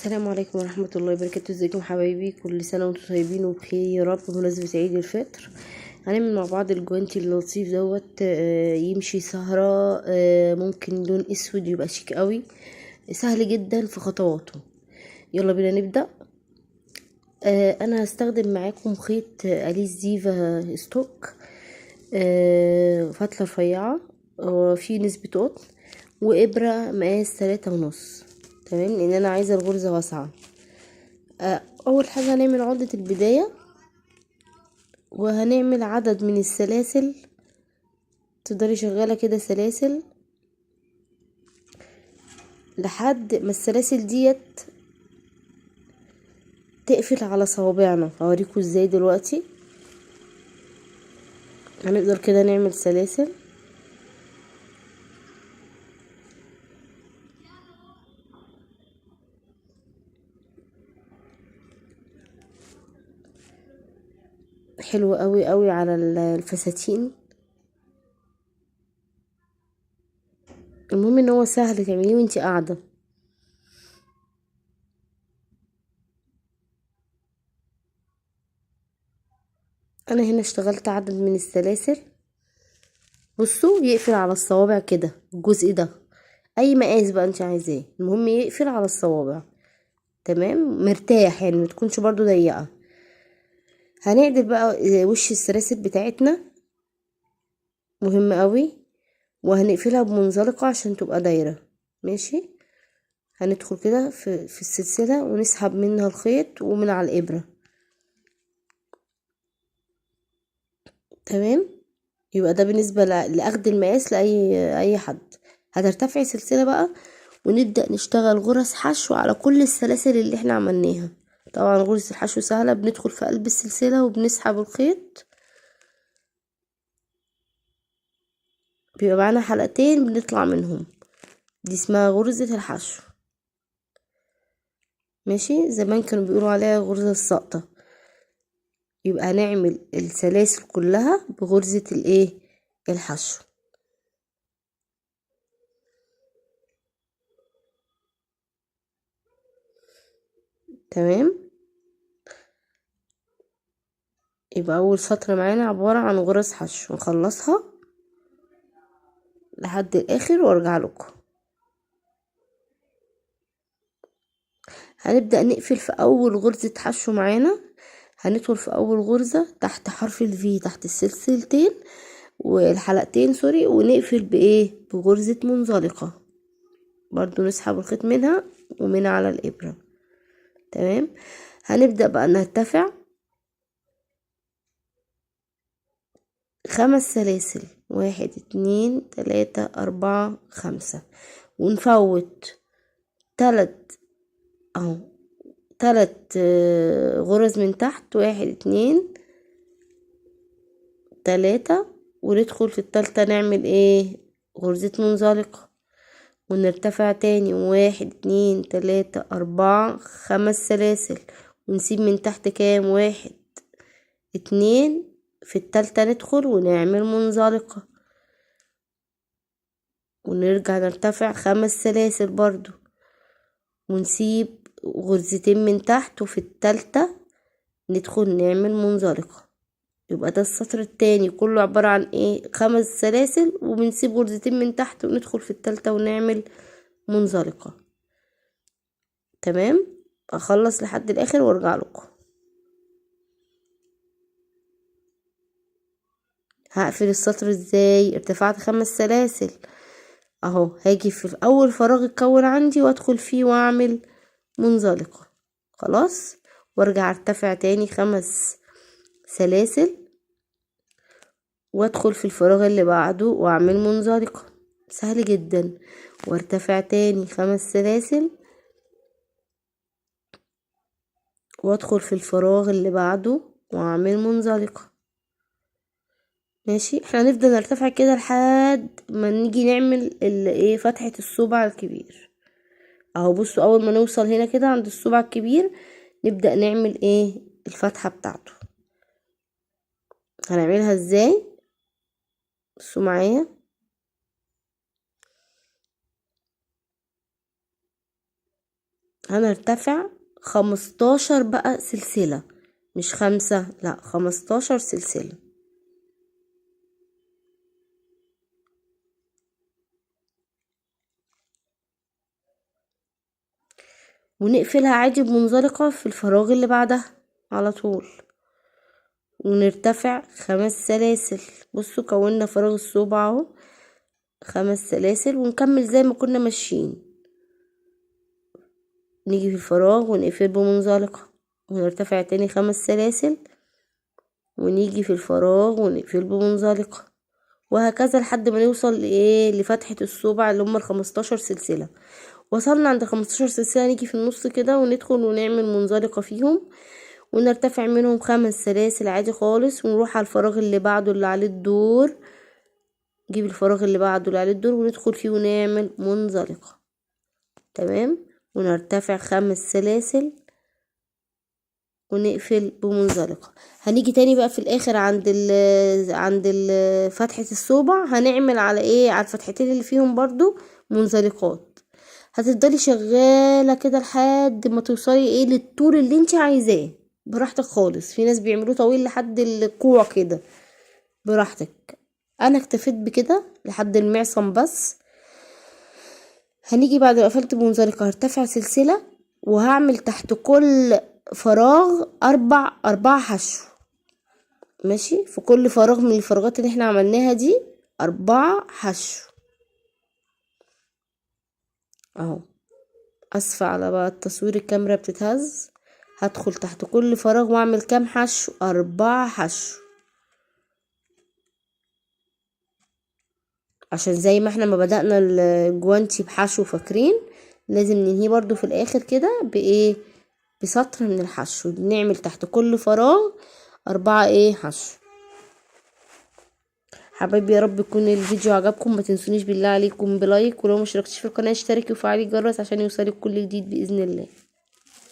السلام عليكم ورحمة الله وبركاته. ازيكم حبايبي؟ كل سنة وانتم طيبين وبخير يا رب. بمناسبة عيد الفطر هنعمل مع بعض الجوانتي اللطيف دوت، يمشي سهرة، ممكن لون اسود يبقى شيك قوي، سهل جدا في خطواته. يلا بينا نبدأ. انا هستخدم معاكم خيط اليس ديفا ستوك، فتلة رفيعة وفي نسبة قطن، وابرة مقاس 3.5. تمام، لان انا عايزة الغرزة واسعة. اول حاجة هنعمل عقدة البداية، وهنعمل عدد من السلاسل. تفضلي شغالة كده سلاسل لحد ما السلاسل ديت تقفل على صوابعنا. هوريكم ازاي دلوقتي. هنقدر كده نعمل سلاسل. حلو قوي قوي على الفساتين. المهم ان هو سهل تعمليه وانتي قاعده. انا هنا اشتغلت عدد من السلاسل. بصوا يقفل على الصوابع كده الجزء ده، اي مقاس بقى انت عايزاه، المهم يقفل على الصوابع. تمام، مرتاح يعني، ما تكونش برضو ضيقه. هنعدل بقى وش السلاسل بتاعتنا، مهم قوي، وهنقفلها بمنزلقة عشان تبقى دايرة. ماشي، هندخل كده في السلسلة ونسحب منها الخيط ومن على الإبرة. تمام، يبقى ده بالنسبة لأخذ المقاس لأي حد. هترتفعي سلسلة بقى، ونبدأ نشتغل غرز حشو على كل السلاسل اللي احنا عملناها. طبعا غرزة الحشو سهلة، بندخل في قلب السلسلة وبنسحب الخيط، بيبقى معانا حلقتين بنطلع منهم، دي اسمها غرزة الحشو. ماشي، زمان كانوا بيقولوا عليها غرزة السقطة. يبقى هنعمل السلاسل كلها بغرزة الحشو. تمام، يبقى اول سطر معانا عبارة عن غرز حشو، نخلصها لحد الاخر وارجع لكم. هنبدأ نقفل في اول غرزة حشو معانا. هندخل في اول غرزة تحت حرف الفي، تحت السلسلتين والحلقتين سوري، ونقفل بايه؟ بغرزة منزلقة، برضو نسحب الخيط منها ومن على الابرة. تمام، هنبدأ بقى نرتفع 5 سلاسل، 1 2 3 4 5، ونفوت تلات اهو، تلات، غرز من تحت، 1 2 3، وندخل في التالتة نعمل ايه؟ غرزة منزلقة، ونرتفع تاني 1 2 3 4 5 سلاسل، ونسيب من تحت كام؟ 1 2، في التالتة ندخل ونعمل منزلقة، ونرجع نرتفع 5 سلاسل برضو، ونسيب غرزتين من تحت، وفي التالتة ندخل نعمل منزلقة. يبقى ده السطر التاني كله عبارة عن ايه؟ 5 سلاسل، وبنسيب غرزتين من تحت وندخل في التالتة ونعمل منزلقة. تمام، اخلص لحد الاخر وارجع لكم. هقفل السطر ازاي؟ ارتفعت 5 سلاسل اهو، هاجي في اول فراغ اتكون عندي وادخل فيه واعمل منزلقة، خلاص، وارجع ارتفع تاني 5 سلاسل وادخل في الفراغ اللي بعده واعمل منزلقة، سهل جدا، وارتفع تاني 5 سلاسل وادخل في الفراغ اللي بعده واعمل منزلقة. ماشي، احنا هنفضل نرتفع كده لحد ما نيجي نعمل فتحة الصبع الكبير اهو. بصوا اول ما نوصل هنا كده عند الصبع الكبير نبدأ نعمل ايه؟ الفتحة بتاعته. هنعملها ازاي؟ بصوا معايا، هنرتفع 15 بقى سلسلة، مش 5، لا 15 سلسلة. ونقفلها عادي بمنزلقة في الفراغ اللي بعدها على طول، ونرتفع 5 سلاسل. بصوا كونا فراغ الصوبع اهو، 5 سلاسل، ونكمل زي ما كنا ماشيين. نيجي في الفراغ ونقفل بمنزلقة، ونرتفع تاني 5 سلاسل، ونيجي في الفراغ ونقفل بمنزلقة، وهكذا لحد ما نوصل لايه، لفتحة الصوبع اللي هم 15 سلسلة. وصلنا عند 15 سلسلة، نيجي في النص كده وندخل ونعمل منزلقة فيهم، ونرتفع منهم 5 سلاسل عادي خالص، ونروح على الفراغ اللي بعده اللي عليه الدور، نجيب الفراغ اللي بعده اللي عليه الدور وندخل فيه ونعمل منزلقة. تمام، ونرتفع 5 سلاسل ونقفل بمنزلقة. هنيجي تاني بقى في الاخر عند فتحة الصوبع، هنعمل على ايه، على الفتحتين اللي فيهم برضو منزلقات. هتفضلي شغالة كده لحد ما توصلي ايه للطول اللي انت عايزاه براحتك خالص. في ناس بيعملوه طويل لحد الكوع كده، براحتك. انا اكتفيت بكده لحد المعصم بس. هنيجي بعد ما قفلت بمنزلقة هرتفع سلسلة، وهعمل تحت كل فراغ 4 حشو. ماشي، في كل فراغ من الفراغات اللي احنا عملناها دي 4 حشو اهو. اسفة على بقى التصوير، الكاميرا بتتهز. هدخل تحت كل فراغ واعمل كام حشو؟ 4 حشو، عشان زي ما احنا ما بدأنا الجوانتي بحشو فاكرين، لازم ننهيه برضو في الاخر كده بايه، بسطر من الحشو. بنعمل تحت كل فراغ 4 ايه حشو. حبايبي يا رب يكون الفيديو عجبكم، ما تنسونيش بالله عليكم بلايك، ولو ما اشتركتيش في القناة اشتركي وفعلي الجرس عشان يوصلك كل جديد بإذن الله.